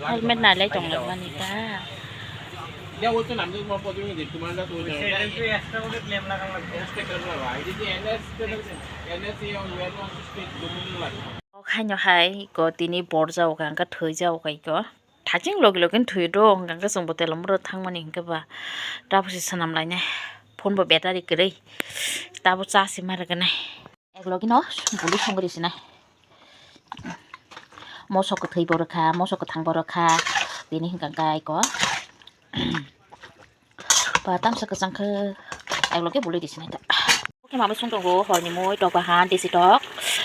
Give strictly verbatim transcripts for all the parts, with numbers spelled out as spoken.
Helmet nalai tong lai mani ta. O khaino hai ko tini borjao ka hwnkhe thwijago kai ko. Thaching logi logi thwi do hwnkhe chwng bo telomro thangmani hwnkhe ba. Tabuk se swnam lainai. Phone bo battery kwrwi. Tabuk charge se ma rwgwinai. Ek logi no buli thangwi rwsinai. Moso kwthwi bo rwkha, moso kwthang bo rwkha. Bini hwnkha hwnkhe aiko. Ba tamsa kwchang khe ailo khe bului di sinai ta. Khe mamui song tongo horni mui tok bahan desi tok.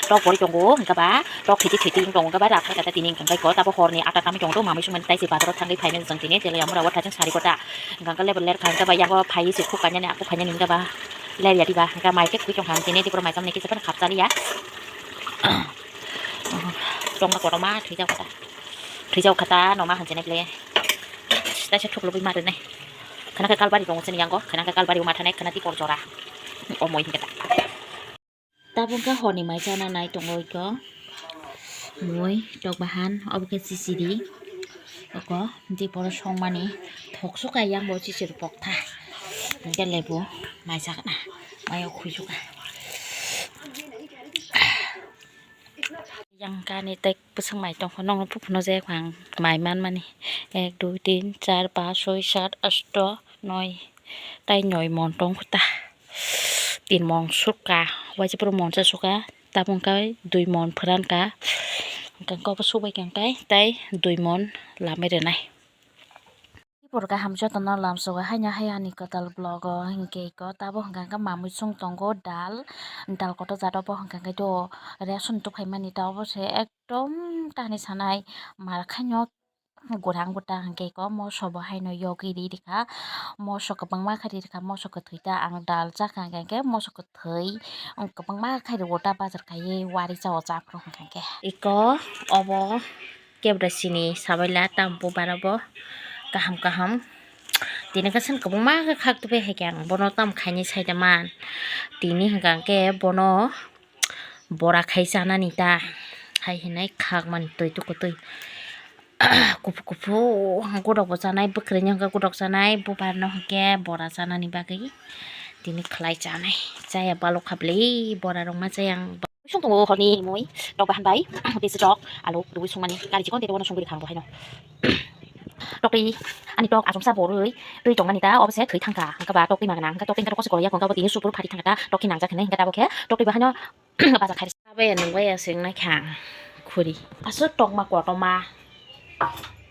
Tok bori tongo hwnkhe ba tok khiti khiti tongo hwnkhe ba rak kha tini hwnkhe ko tabo horni ata tamui tongo mamui song mani taisi bazaro thangwi phaimani jang tini tele amura wa thajang sari kota. Hwnkhe level ler kha hwnkhe ba yago phai se khuk kanya ni aku kanya ni hwnkhe ba ler ya diba hwnkhe mai khe khui tong kha tini dikoro mai tamni kisa khap chaliya. Tongma kotorma thwijak kota. Thwijak kha ta noma hanjani ble. Taisa thuk lubui ma rwnai. Khana khe kalbari tongo chini yango. Khana khe kalbari ma thanai khana dipor jora. O moi hingkhe ta. Tabuk khe horni mai chana nai tongo iko. Moi tok bahan obo khe chichiri. Oko dipor songmani thok suka yang bo chichiri pok tha. Hingkhe lebu mai chakna. Mai o khui suka. Yang kani tei bwswk mai tongkha, nokno buphano jai phang mai manmani. Ek, dui, tin, char, panch, soi, sat, asto, noi, tai noi mon tongkha ta. Tin mon suka, waisa phuru monsa suka, tabuk khe dui mon phwran ka. Hwnkhe kok subai khe tai dui mon lamai rwnai. Poro kaham jotono lamsogo haino hai ani kwtal vlog o hinkhe iko tabuk hwnkha khe mamui chwng tongo dal, dal kotor jat obo hwnkha khe to ration tubuphaimani ta obo se ekdom tani sanai mar khaino gurang gota hinkhe iko moso bo haino yogwi ri rikha moso kwbangma khe ri rikha moso kwthwi ta ang dal chakha hinkhe moso kwthwi kwbangma khe rwo ta bazar khaiwi wari chao chaphuru hwnkha khe iko obo. Kebra sini sabaila tam bubar obo kaham kaham. Tini kasan kwbangma khe khak tubui hai khe ang bono tam khainai saida man. Tini hwnkha khe bono bora khai chanani ta hai hinai khak mani twi tukutwi. Kuphu kuphu ang godok bo chanai bwkrwi ni hwnkhe godok chanai bubar no hwnkhe bora chanani bagwi tini khlai chanai. Chaya balok kha bwlwi bora rok ma chaya ang. Song tongo horni mui tok bahan bai desi tok alu rwi songmani kari chikon tete bono songwi rikha ang bo haino. Tok twi ani tok achomsa bo rwi twi tongmani ta obo se thwi thangkha hwnkhe ba tok twi magana hwnkhe tok twi hwnkhe tok se koloya hwnkhe bo tini supor phari thangkha ta tok twi nangjak hinwi hwnkhe tabuk khe tok twi bo haino baja khai. Abe nungbai aswk nai kha ang khuri aswk tokma kotorma.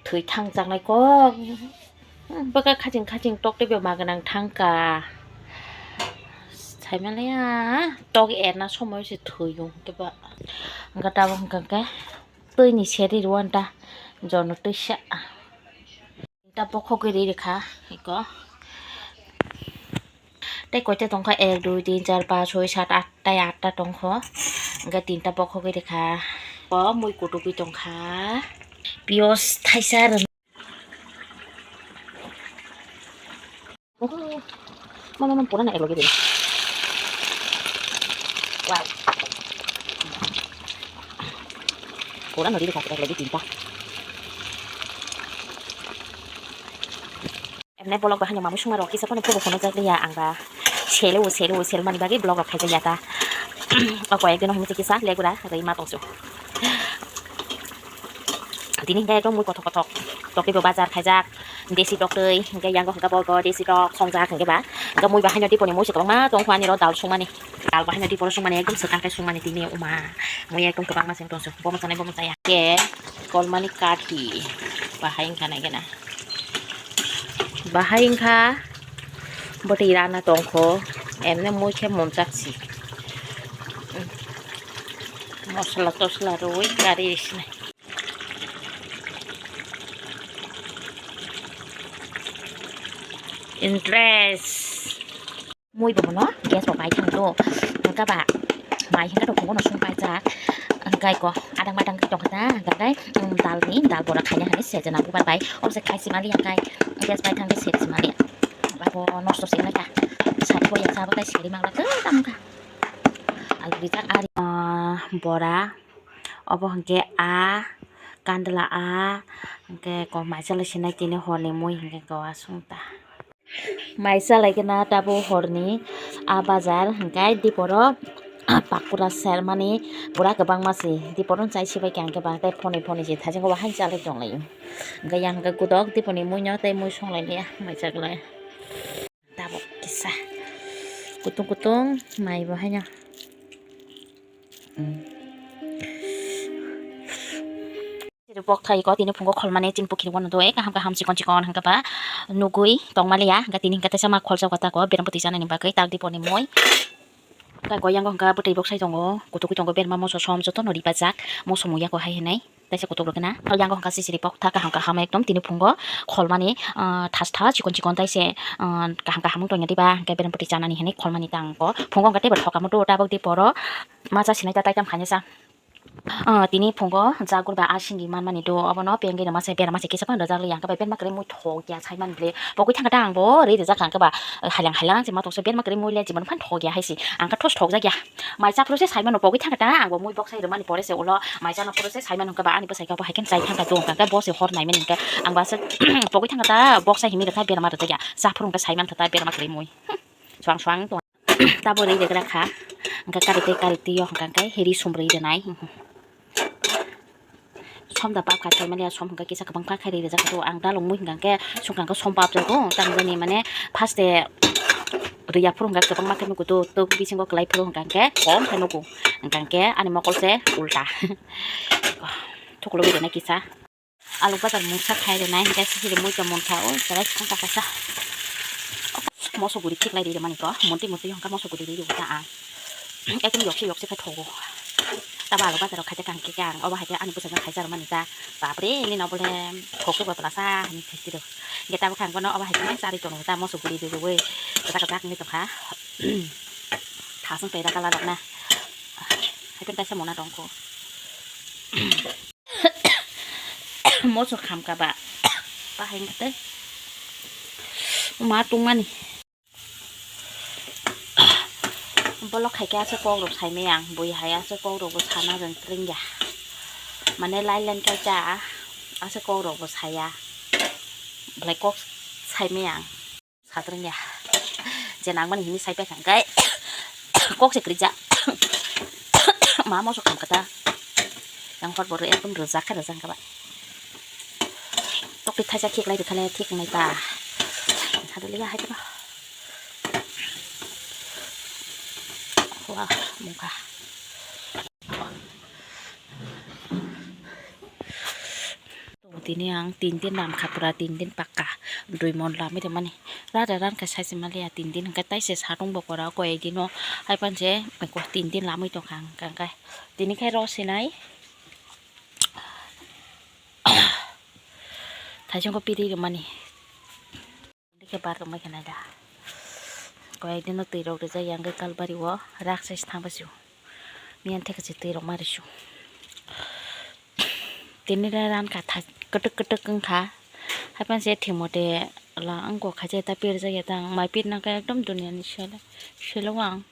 Thwi thangjaknai kok. Bwkha khaching khaching tok teibo ma gwnang thangkha. Saimanliya tok erna somoi se thwi o hwnkhe ba. Hwnkhe tabuk hwnkha khe twini seri rw ta jono twisa. Ta bokhogwi ri rikha iko. Tei koita tongkha ek, dui, tin, char, panch, soi, sat, aat, tai atta tongkho. Hwnkhe tinta bokhogwi rikha. O mui kutugwi tongkha. Piyos thaisa rw. Mama, mama, pura na eklogi din. Wow. Pura nodi rikha eklogi tinta. Emne bolok bahai no mamui songma rok kisa phano phobo phano jak liya ang ba selo selo sel mani bagwi bolok rok khaijak ya ta o koyek dino hinwi kisa legura rwi ma tongsu tini hwnkhe ekdom mui kothok kothok tok tei bo bajar khaijak desi tok tei hwnkhe yango hwnkhe bo desi tok songjak hwnkhe ba hwnkhe mui bahai no diponi mui se kwbangma tongkho ani ro dal songmani dal bahai no diporo songmani ekdom swkang khe songmani tini uma mui ekdom kwbangma se tongsu bomo chanai bomo chaya khe kolmani kathi bahai wngkha nai gana. Bahai wngkha bwtwi rana tongkho emne mui khe monchak si. Mosla tosla rwui kari sinai. Interest. Mui bo bono gas bo pai thang do. Hwnkhe ba mai hwnkhe to phungo no sung pai jak. Hwnkhe ko adang madang khe tong kha ta. Hwnkhe dal ni dal bora khaina hinwi sejana bubar bai. Obo se khai sima li hwnkhe gas pai thang khe seri sima li. Abo nosto se wngkha. Sari bo yang sabo tai seri mang la khe tamo kha. Alu rijak ari bora. Obo hwnkhe a kandla a, hwnkhe ko mai chalai sinai tini horni mui hwnkhe ko aswk ta. Mai chalai khe na tabuk horni a bazar, hwnkhe diporo pakura sermani pura kwbangma se, diporo chai sibai khe ang khe ba tei phone phone se thajak o bahai chalai tong lai o. Hwnkhe yang hwnkhe godok diponi mui no tei mui song lai liya mai chaglai. Tabuk kisa kutung kutung mai bo haino. Bok thai ko tini phungo kholmani chin pukhi wano do kaham kaham chikon chikon hwnkhe ba nugui tongmaliya hwnkhe tini hwnkhe teisa ma kholsa kota ko berem poti chanani bagwi tak diponi moi. Hwnkhe goyang hwnkhe bwtwi bok sai tongo kutukui tongo berma moso som jotono ripajak moso muya ko hai hinai. Taisa kutuk rwkhe na. Yang wngkha sisiri pok tha kaham kaham ekdom tini phungo kholmani, ah, thas thas chikon chikon taise, ah, kaham kaham wng tongya diba hwnkhe berem poti chanani hinwi kholmani tangko. Phungo wngkha teibo thoka mutu tabuk di poro macha sinai ta taitam khainai sa. Ah, tini phungo jagurba a singwi manmani do obono pengwi rwma se berama se kisa phano rwjak liya hwnkhe bai berma kwrwi mui thok ya saiman bile pogwi thangkhe ta ang bo rwi rwjak kha hwnkhe ba hailang hailang se ma tongse berma kwrwi mui le jibon phano thok ya hai se ang khe thos thok jak ya. Mai cha phuru se saimano pogwi thangkhe ta, ang bo mui bok sai rwmani pore se ulo mai chana phuru se saimano hwnkhe ba ani bwsai khe bo hai khe chai thangkha do hwnkha khe bo se hor naimani hwnkhe ang bo aswk pogwi thangkha ta bok sai himwi rwkha berma rwjakya cha phuru hwnkhe saimankha ta berma kwrwi mui swang swang tong tabo rwi rwgra kha hwnkha kari tei kari twi o hwnkha khe ri sum rwi rwnai. Som da pap khai mani som hwnkha kisa kwbang pha khai rijak kha ang dalong mui hwnkha khe songkang khe som pap jago tamo jani mane first de rwi aphuru hwnkha kwbangma khe nugo to tok bisingo kwlai phuru hwnkha khe kom khe nugo hwnkha khe ani mokol se ulta thukulo bai rwnai kisa alu bazar mungsa khai rwnai hwnkha sisiri mui tong mungkha o jaga songkha kaisa. Moso guri thik lai ri mani ko monti monti hwnkha moso guri ri ta ang ekdom yokse yokse khai thogo. Tabo alu bazar o khaijak ang khe ang obo hai khe ani bwsajwk khaijak mani ta bapre nini no bole thok thok bwla sa hinwi thik tiro hwnkhe tabuk khe ang bono obo hai khe chari tono ta moso guri ri rwi kwchak kwchak wngwi tongkha. Thasung tei raka ladok na hai khe kaisa mona tongkho. Moso khamka ba bahai wngkha tei ma tongmani. Bolok hai khe aswk kok rok saimai ang bui hai aswk kok rok bo sana rwng twrwng ya mane line line khe cha aswk kok rok bo saya belai kok saimai ang satrwng ya je nangmani hini sai paikha hwnkhe kok se kwrwija ma moso khamkha ta yang hor bo ekdom rwjak khe rwjak khe ba. Tokti thaisa khiklai rwkha le thik wngnai ta. Hadaliya hai kheno. Wa mungkha. Tini ang tin din ram kha pura tin din pakka dui mon lamwi rwmani. Rada ran kha sai se maliya tin din hwnkhe taise satung bo pora koi dino hai panse tin din lamwi tongkha hwnkhe tini khe ro sinai. Thaisingko piri rwmani. Dikhe bar rwmai khe naida. Koyek dino twi rok rijak yang khe kalbari o rak sai thang basi o. Miyan theka se twi rok ma risu. Tini re ran kha thai kwtwk kwtwk wng kha. Hai pan se thimo te la ang kok kha je ta pir jak ya ta ang mai pir nang khe ekdom duniya ni sele sele o ang.